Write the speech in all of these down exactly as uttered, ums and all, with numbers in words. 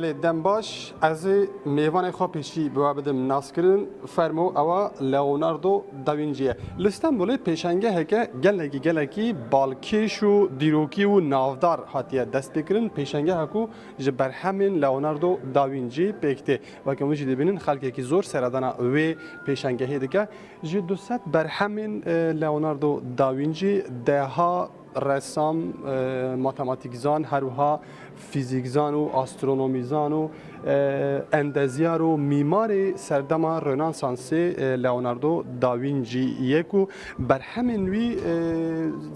Belê, dem baş, ez ê mêvanê xwe pêşî bi we bidim naskirin. Fermo, ewa Leonardo da Vinci ye. Li Stenbolê pêşengeheke gelekî, gelekî balkêş û dîrokî û navdar hatiye destpêkirin. Pêşengeha ku ji berhemên Leonardo da Vinci pêk tê. Weke hûn jî dibînin, xelkekî zor seredana wê pêşengehê dike. Ji du sed berhemên, e, Leonardo da Vinci, deha resam, e, matematîkzan, her wiha fîzîkzan û astronomîzan û, e, endezyar û mîmarê serdema Rönesansê, e, Leonardo da Vinci ye ku berhemên wî, e,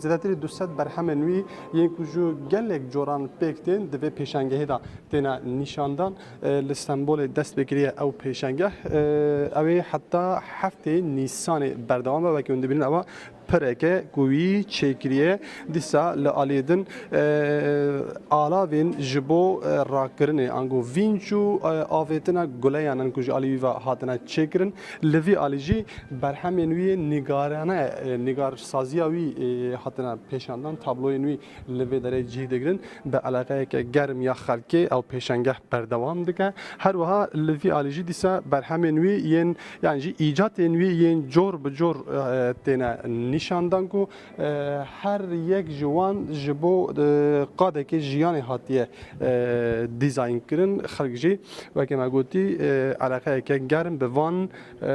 zêdetirî du sed berhemên wî yên ku ji gelek coran pêk tên di vê pêşengehê de têne nîşandan. E, li Stenbolê dest pê kiriye ew pêşengeh. E, ew ê heta heftê Nîsanê berdewam be. Wekî hûn dibînin, ewa pireke ku wî çêkiriye. Dîsa li aliyê din, e, alavên ji bo, e, rakirinê, ango vînç û, e, avêtina guleyan in ku ji alî wî ve hatine çêkirin. Li vî alî jî berhemên wî yên nîgarane, e, nîgarsaziya wî, e, hatine pêşandan, tabloyên wî li vê derê cih digirin. Bi eleqeyeke germ ya xelkê ew pêşengeh berdewam dike. Her wiha li vî alî jî dîsa berhemên wî yên, yan jî îcatên wî yên cor bi cor, e, têne nîşandan ku, e, her yek ji wan ji bo, e, qadeke jiyanê hatiye, e, dîzayn kirin. Xelk jî, weke me gotî, e, eleqeyeke germ bi van, e,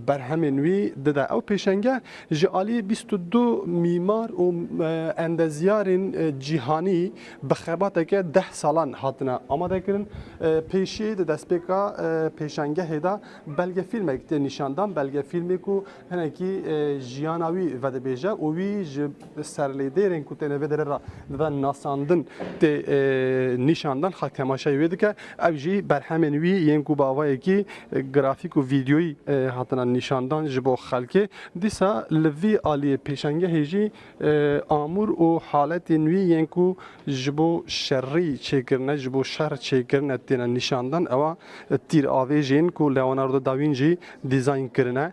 berhemên wî dide. Ew pêşengeh ji alî bîst û du mîmar û, e, endezyarên, e, cîhanî bi xebateke deh salan hatine amade kirin. E, pêşî di destpêka, e, pêşengehê de belgefîlmek tê nîşandan, belgefîlmê ku hinekî, e, jiyana wî vedibêje û wî ji serlêdêrên ku têne vê derê re dide nasandin tê, e, nîşandan, xelk temaşeyê wê dike. Ev jî berhemên wî yên ku bi awayekî, e, grafîk û vîdyoyî, e, hatine nîşandan ji bo xelkê. Dîsa li vî aliyê pêşengehê jî, e, amûr û haletên wî yên ku ji bo şerî çêkirine, ji bo şer çêkirine têne nîşandan. Ewa, e, tîr avêjên ku Leonardo da Vinci dîzayn kirine.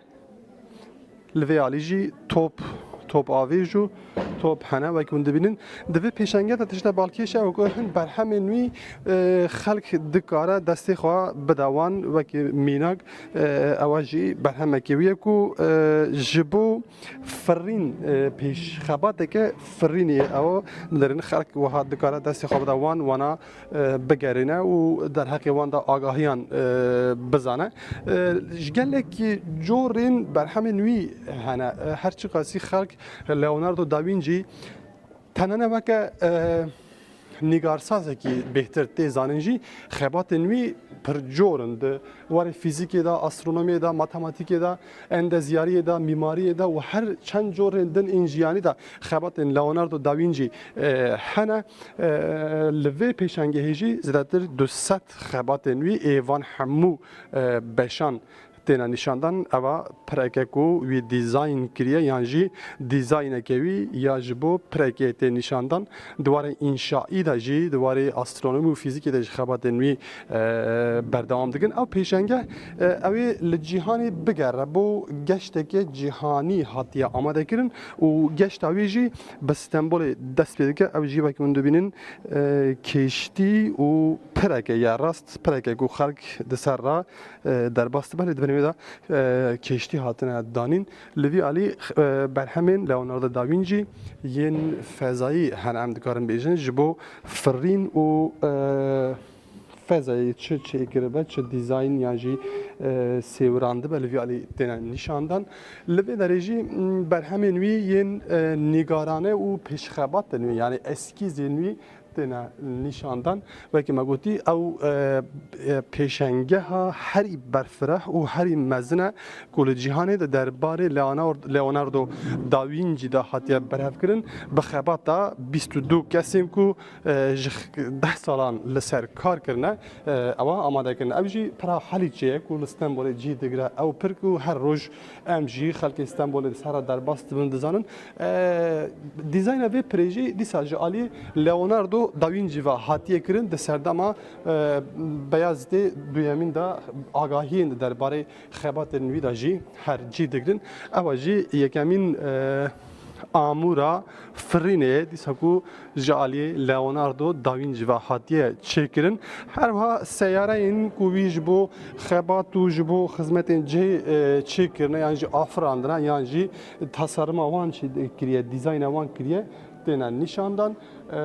Li vê alî jî top, top avêj û top hene, wek hûn dibînin. Di vê pêşengeh de tişta balkêş ew ku hin berhemên wî, e, xelk dikare destê xwe bide wan, wekî mînak, e, ewa jî berhemekê wî ye ku, e, ji bo firîn, e, pêşxebateke firînê ye. Ew dirin xelk wiha dikare destê xwe bide wan, wana, e, bigerîne û derheqê wan de agahiyan, e, bizane. E, ji gelekî corên berhemên wî hene. E, her çiqasî xelk Leonardo da Vinci tenene weke, e, nîgarsazekî bêhtir tê zanîn jî, xebatên wî pir cor in. Di warê fîzîkê de, astronomiyê de, matematîkê de, endezyariyê de, mîmariyê de û her çend corên din ên jiyanî de xebatên Leonardo da Vinci, e, hene. E, li vê pêşengehê jî zêdetir du sed xebatên wî ê van hemû, e, beşan têne nîşandan. Ewa pireke ku wî dîzayn kiriye yan jî dîzayneke wî ya ji bo pirekê tê nîşandan. Di warê înşaî de jî, di warê astronomî û fîzîkê de jî xebatên wî, e, berdewam dikin. Ew pêşengeh, e, ew ê li cîhanê bigere, bo geşteke cîhanî hatiye amadekirin û geşta wî jî bi Stenbolê dest pê dike. Ew jî wekî hûn dibînin, e, kêştî û pireke ye, rast pireke ku xelk di ser re, e, derbas dibe, lê di binê wê de, e, kêştî hatine danîn. Li vî alî, e, berhemên Leonardo da Vinci yên fezayî hene, em dikarin bêjin, ji bo firîn û, e, fezayê çi çêkiribe, çi dîzayn yan jî, e, sêwirandibe, li vî alî têne nîşandan. Li vê derê jî, m, berhemên wî yên, e, nîgarane û pêşxebatên wî, yanî eskîzên wî têne nîşandan. Wekî me gotî, ew, e, e, pêşengeha herî berfireh û herî mezin e ku li cîhanê de derbarê Leonard-, Leonardo da Vinci de hatiye berhevkirin. Bi xebata bîst û du kesên ku, e, ji x-, deh salan li ser kar kirine, e, ewa amade kirine. Ew jî pira Helîçê ye ku li Stenbolê cî digire. Ew pir ku her roj em jî xelkê Stenbolê di ser re derbas dibin, dizanin. E, dîzayna vê pirê jî dîsa ji alî Leonardo da Vinci ve hatiye kirin, di serdema, e, Beyazîtê Duyemîn de agahiyên di derbarê xebatên wî de jî her cî digirin. Ewa jî yekemîn, e, Amûra firînê dîsa ku ji aliyê Leonardo da Vinci ve hatiye çêkirin. Her wiha seyareyên ku wî ji bo xebat û ji bo xizmetên cihê, e, çêkirine yan jî afirandine yan jî tasarima wan çê kiriye, dîzayna wan kiriye, têne nîşandan. E,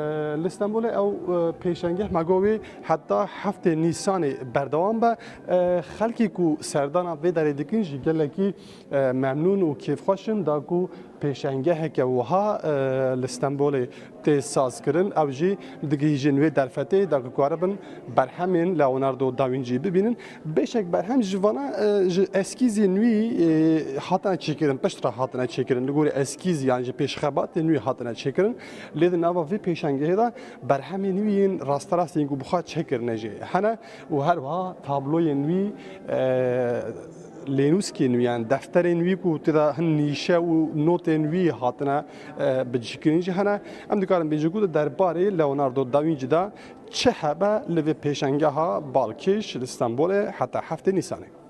li Stenbolê ew, e, pêşengeh me got wê heta heftê Nîsanê berdewam be. E, xelkê ku serdana vê derê dikin jî gelekî e, memnûn û kêfxweş in da ku pêşengeheke wiha, e, li Stenbolê tê sazkirin. Ew jî digihîjin wê derfetê da ku karibin berhemên Leonardo da Vinci bibînin. Beşek berhem ji vana, e, ji eskîzên wî, e, hatine çêkirin, piştre hatine çêkirin. Li gorî eskîz yan ji pêşxebatên wî hatine çêkirin. Lê di nava vê pêşengehê de berhemên wî yên rasterast yên ku bi xwe çêkirine jî hene û her wiha tabloyên wî, e, lênûskên wî, yan defterên wî ku tê de hin nîşe û notên wî hatine, e, bicihkirin jî hene. Em dikarin bêjin ku di derbarê Leonardo da Vinci de çi hebe li vê pêşengeha balkêş li Stenbolê heta heftê Nîsanê.